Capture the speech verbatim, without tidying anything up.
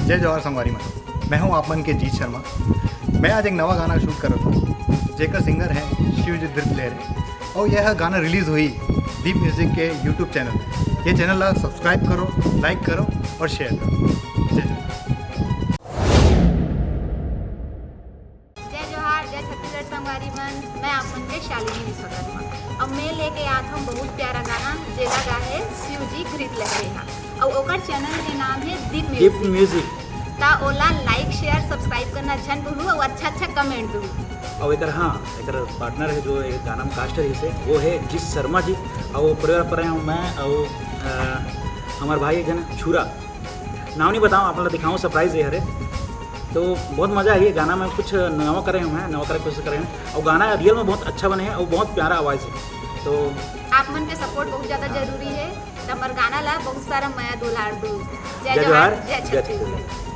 जय जोहार संगवारी मन, मैं हूं आप मन के जीत शर्मा। मैं आज एक नवा गाना शूट करत हूं, जेकर सिंगर है शिवजी धृत लहरे, और यह गाना रिलीज हुई दीप म्यूजिक के यूट्यूब चैनल में। ये चैनल ला सब्सक्राइब करो, लाइक करो और शेयर करो। जय जोहार। जय जोहार, जय छत्तीसगढ़ संगवारी मन, मैं आप मन के शालिनी विश्वकर्मा। अब मैं लेके आत हूँ बहुत प्यारा गाना, जेला गा है शिवजी धृत लहरे हा, और ओकर चैनल के नाम है दीप दीप म्यूजिक। म्यूजिक। ता ओला लाइक, शेयर, सब्सक्राइब करना झन भूलू और अच्छा अच्छा कमेंट दू। और एक हाँ, एक पार्टनर है जो एक गाना में कास्ट है, वो है जीत शर्मा जी। और वो परिवार पर आया हूँ मैं और अ, हमार भाई एक जन छुरा, नाम नहीं बताऊँ, आप लोग दिखाऊँ, सरप्राइज है। हरे तो बहुत मज़ा आई है गाना में, कुछ नवा करे हूँ मैं, नवा करे कोशिश करे हूँ। और गाना रियल में बहुत अच्छा बने है और बहुत प्यारा आवाज़ है। तो आप मन के सपोर्ट बहुत ज्यादा जरूरी है। त हमर गाना ला बहुत सारा मया दुलार दू। जय जय जोहार, जोहार, जय जय छत्तीसगढ़। छत्तीसगढ़।